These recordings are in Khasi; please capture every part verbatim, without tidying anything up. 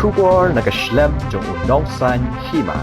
Khubor na ka shlem jong u nongsan hima.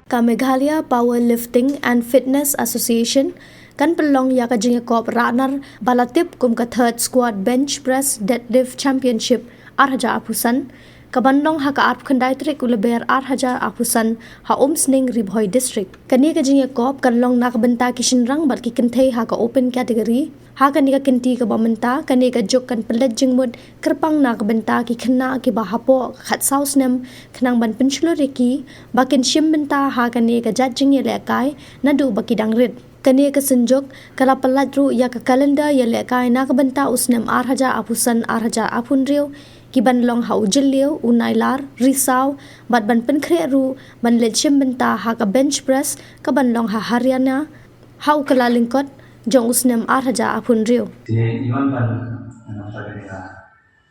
Ka Meghalaya Powerlifting and Fitness Association kan pynlong ïa ka jingïakop rah nar ba la tip kum ka Third Squad Bench Press Deadlift Championship ar hajar arphew san, ka ban long ha ka arphew khyndai tarik u Lber ar hajar arphew san ha Umsning, Ri Bhoi District. Kane ka jingïakop kan long na ka bynta ki shynrang bad ki kynthei ha ka open category. Ha kane ka kynti kaba mynta, kane ka juk kan pynleit jingmut kyrpang na ka bynta ki khynnah kiba hapoh ka khatsaw snem, khnang ban pynshlur ïa ki ba kin shim bynta ha kane ka jait jingïalehkai naduh ba ki dang rit. Kane ka synjuk ka la pyllait ruh ïa ka calendar ïalehkai na ka bynta u snem ar hajar arphew san ar hajar arphew hynriew, ki ban long ha U Jylliew, U Nailar, Risaw, bad ban pynkhreh ruh ban leit shim bynta ha ka bench press ka ban long ha Haryana ha u Kyllalyngkot jong u snem ar hajar arphew hynriew. Te ngi wan ban, uh, nang ta ka,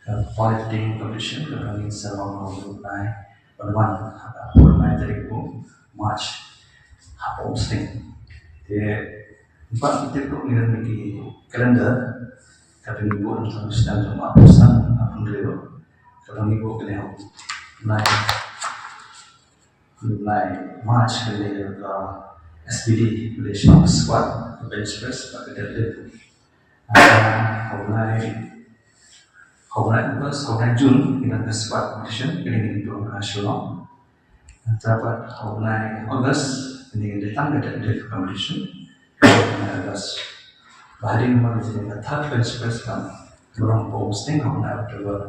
uh, powerlifting competition ka ban ngi sa long ha u Jylliew, ban wan ha ka arphew khyndai tarik u March ha Umsning. Te ba tip ruh ngi don ki calendar ka ban ngi buh nang sa u snem jong arphew san arphew hynriew ka ban ngi buh ka neu nai Nai March ka dei ka S B D, Malaysia Squat, ka bench press, ka deadlift. Ah, hynrei, hynrei August, hynrei June, ngi don ka squat competition, ka dei ngi don ka Shillong. Nangta pat hynrei August, ngi don ka deadlift competition. Ka dei ngi don ka August. Ba hadien ba ngi don ka third bench press kan, ka long hapoh Umsning, hynrei October.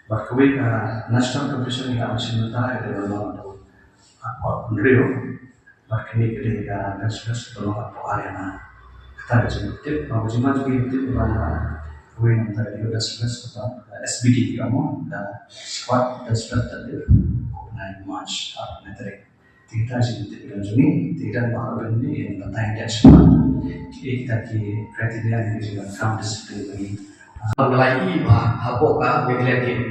Bad kawei ka national competition ngi la machine nangta, ka dei ka long hapoh Hynriew, bad kine ki dei ka dance press ka long hapoh Haryana. Kata ka jingtip, ka jingma jong ki tip ba na kawei na ka dei ka dance press ka long, ka S B D ka mo, ka squat dance press ka dei ka nine March, ah, na tarik. Te kita jingtip ka jong ngi, te kita ba ka ben ni, yang ka time dance press. Ki kita ki criteria ni jong ka kam discipline ni. Ngi la ïohi ba hapoh ka Meghalaya Games,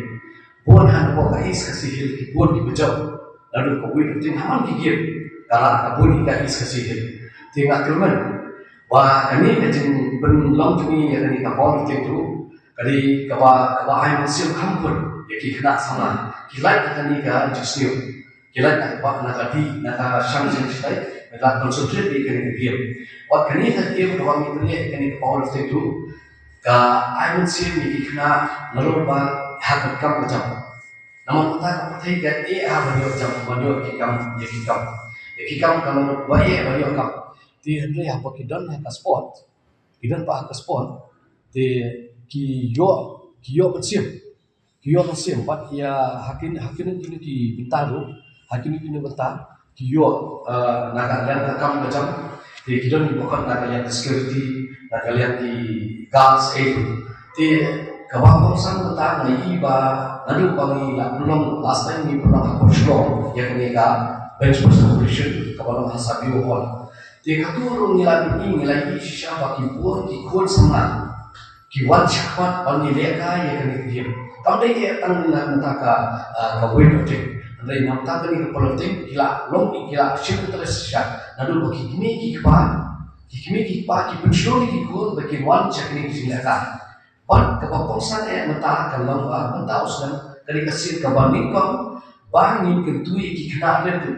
bun hapoh ka East Khasi Hills ki bun kiba jop. Naduh ka weightlifting ha man ki game, ka la ka bun ïa ka East Khasi Hills. Te nga kyrmen ba kane ka jingpynlong jong ngi ïa kane ka powerlifting ruh ka dei kaba, kaba ai mynsiem kham bun ïa ki khynnah samla. Ki lait ïa kane ka jingsniew. Ki lait na ka, na ka dih, na ka shang jingshai, na ka concentrate ïa kane ka game. Wat kane ka game kaba ngi pynlong ïa kane ka powerlifting ruh ka ai mynsiem ïa ki khynnah nalor ba ha ka kam ka jam. Namar kata ka pyrthei ka eh ha ban ïoh jam, ban ïoh ki kam, ïa ki kam. Ïa ki kam ka long ba eh ban ïoh kam. Te hynrei haba ki don ha ka sport, ki don pat ha ka sport, te ki ïoh, ki ïoh mynsiem. Ki ïoh mynsiem bad ïa ha kin, ha kin kine ki bynta ruh, ha kin kine bynta ki ïoh, eh, na ka liang ka kam ka jam. Te ki don ki ba khot na ka liang ka security, na ka liang ki guards, eh. Te kaba kongsan mynta nga ïohi ba naduh ba ngi la pynlong, last time ngi pynlong hapoh Shillong ïa kane ka bench press competition kaba long ha Savio Hall. Te katto ruh ngi la ïohi, ngi la ïohi shisha ba ki bun ki khun samla ki wan shakhmat ban ïalehkai ïa kane ka game. Kam dei eh tang na mynta ka, ah, ka weightlifting. Hynrei na mynta kane ka powerlifting ki la long, ki la shim interest shisha. Naduh ba ki kmie ki kpa, ki kmie ki kpa ki pynshlur ïa ki khun ba kin wan sha kane ka jinglehkai. Bad kaba kongsan eh mynta ka long ba mynta u snem ka dei ka sien kaba nyngkong ba ngin kyntu ïa ki khynnah lehse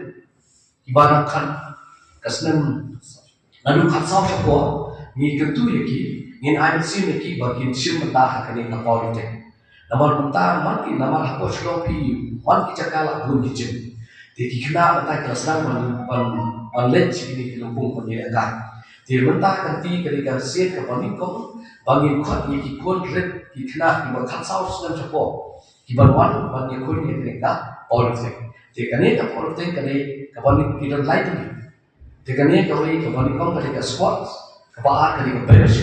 kiba nang khat ka snem, naduh khatsaw shapoh, ngi kyntu ïa ki, ngin ai mynsiem ïa ki ba kin shim bynta ha kane ka powerlifting. Namar mynta man ki, namar hapoh Shillong phi, man ki jaka la bun ki gym. Te ki khynnah mynta ki la sdang ban, ban, ban leit sha kine ki lympung ban ïalehkai. Te mynta ka dei ka dei ka sien kaba nyngkong ba ngin khot ïa ki khun rit, ki khynnah kiba khatsaw snem shapoh, kiban wan ban ïakhun ïa kane ka powerlifting. Te kane ka powerlifting ka dei kaba ngi, ki don lai tylli. Te kane kawei kaba nyngkong ka dei ka squat, kaba ar ka dei ka bench,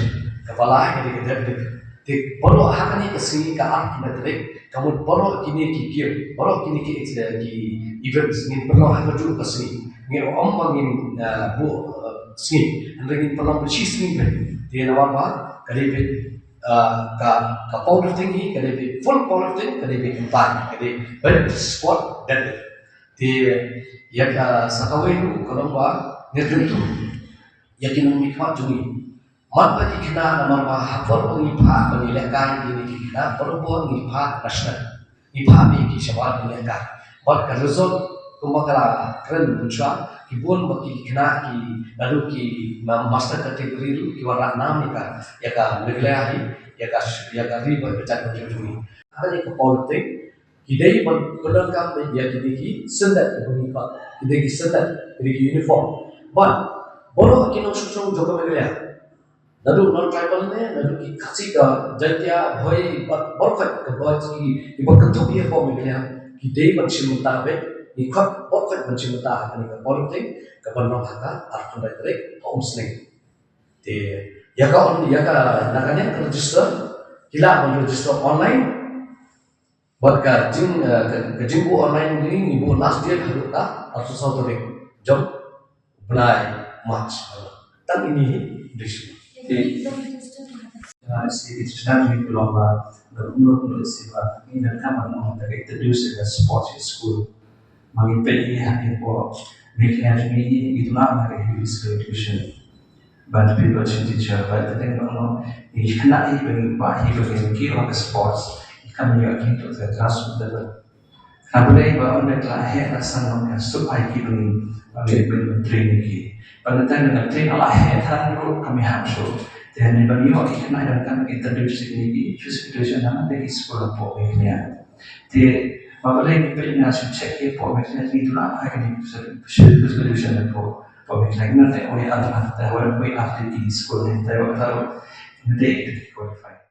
kaba lai ka dei ka deadlift. Te baroh ha kane ka sngi ka arphew khyndai tarik, ka mut baroh kine ki game, baroh kine ki, eh, ki events ngin pynlong ha kajuh ka sngi. Ngin ym ba ngin, eh, buh, eh, sngi, hynrei ngin pynlong ba shi sngi phi. Te namar ba ka dei phi, ah, ka, ka powerlifting hi, ka dei phi full powerlifting, ka dei phi kumtai, ka dei bench, squat, deadlift. Te ïa ka sa kawei ruh ka long ba ngi kyntu ïa ki nongmihkhmat jong ngi. Man ba ki khynnah namar ba ha por ba ngi phah ban ïalehkai ïa kine ki khynnah, por por ngi phah national. Ki phah beit ki shabar ki lehkar. Bad ka result kumba ka la kren mynshwa, ki bun bad ki khynnah ki naduh ki ma-, master category ruh ki wanrah nam ïa ka, ïa ka Meghalaya hi, ïa ka, ïa ka ri bad ka jaitbynriew jong ngi. Hynrei ka politik, ki dei ban pyndonkam beit ïa kine ki syndet kiba ngi khot, ki dei ki syndet, ki dei ki uniform. Bad baroh ki nongshong shnong jong ka Meghalaya, naduh non-tribal ne, naduh ki Khasi, ka Jaintia, Bhoi, bad baroh ka, ka Bhoi, ki, kiba kynthup ïa ka Meghalaya, ki dei ban shim bynta beit, ngi khot baroh ban shim bynta ha kane ka politik, kaban long ha ka arphew khyndai tarik ha Umsning. Te ïa ka on, ïa ka, na ka liang ka register, ki lah ban register online. Bad ka jing, eh, ka, ka jingbuh online ngi, ngi buh last date haduh ka arphew saw tarik jong u bnai March. Tang ine hi dei shuh. Te, ah, si, i sdang ngi, ka long ba, ka umno umno si ba ngi donkam ban ong, ta ka introduce ka sports ha school. Ma ngi peit ïa, ha ngi poi, Meghalaya jong ngi, ngi duna ma ka physical education. Ban pynbeit sha teacher, ba te dang ba ngi khynnah hi, ba ngi bah hi, ba ngi ki ïa ka sports, ngi kam ïa ki to ka classroom level. Khnang ba dei ba ynda ka la heh la san, ngi suk ai ki ba ngi, ba ngi, ba ngi train ki. Ba ngi train, ngi train la heh than ruh kam ïahap shuh. Te hynrei ba ngi ïoh ki khynnah, donkam introduce ïa ki physical education na ka bynta ki skul hapoh Meghalaya. Te ma balei ngi peit, ngi shu check ïa hapoh Meghalaya, ngi duna ha kine ki physical education hapoh, hapoh Meghalaya. Ngi ong ïa, ah, ah, te wan oi, ah, te ki skul ne, te wan, te wan, te ki qualify.